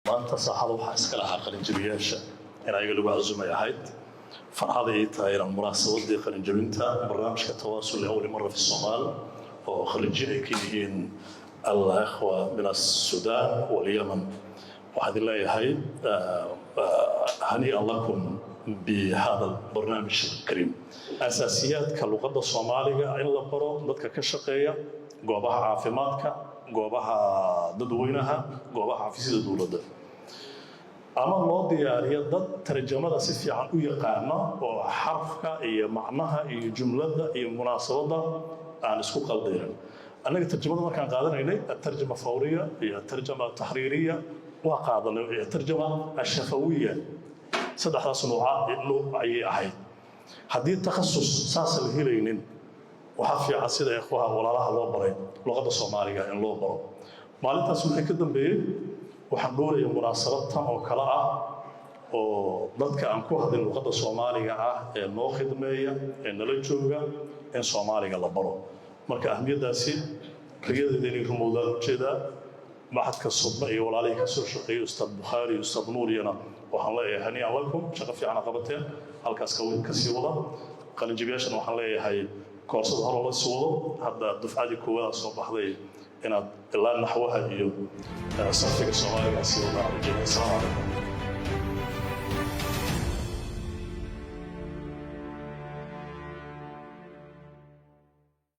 Maanta saaxada waxaa iska lahaa qalinjabiyaasha in ayaga lagu casumay ahayd. Farxad ay tahay inaan munaasabadii qalinjabinta barnaamijka Tawaasul لأول مرة في Soomaal oo kharijin ay ka yihiin الإخوة من السودان واليمن. Waxaan idin leeyahay هنيئا لكم بهذا البرنامج الكريم. Asaasiyaadka luqadda Soomaaliga in la baro dadka ka shaqeeya goobaha caafimaadka, goobaha dadweynaha, goobaha xafiisyada dowladda, ama loo diyaariyo dad tarjamada si fiican u yaqaano oo xarfka iyo macnaha iyo jumladda iyo munaasabadda aan isku qaldaynin. Annaga tarjamada markaan qaadanaynay، الترجمة فورية iyo الترجمة تحريرية waa qaadanay iyo الترجمة الشفوية، saddexdaas nuuca nuuc ayay ahayd. Haddii takhasus saasa la helaynin, waxaa fiican sida ikhwaha walaalaha loo baray luqadda Soomaaliga in loo baro. Maalintaas wixii ka dambeeyey, waxaan dhooraya munaasabad tan oo kale ah oo dadka aan ku hadlin luqadda Soomaaliga ah ee noo khidmeeya ee nala jooga in Soomaaliga la baro. Marka ahmiyaddaasi riyadeeda inay rumowdaan ujeedaa. Machadka Sudma iyo walaalihii ka soo shaqeeyey, Ustaad Bukhaari iyo Ustaad Nuuriyana, waxaan leeyahay هنيئا لكم. Shaqo fiicana qabateen, halkaas ka sii wada. Qalinjibiyaashana waxaan leeyahay koorsada hore la sii wado. Hadda dufcadii koowadaa soo baxday, inaad ilaa naxwaha iyo sarfiga Soomaaliga sii wadaan rajeynaya. Asalaamu calaykum.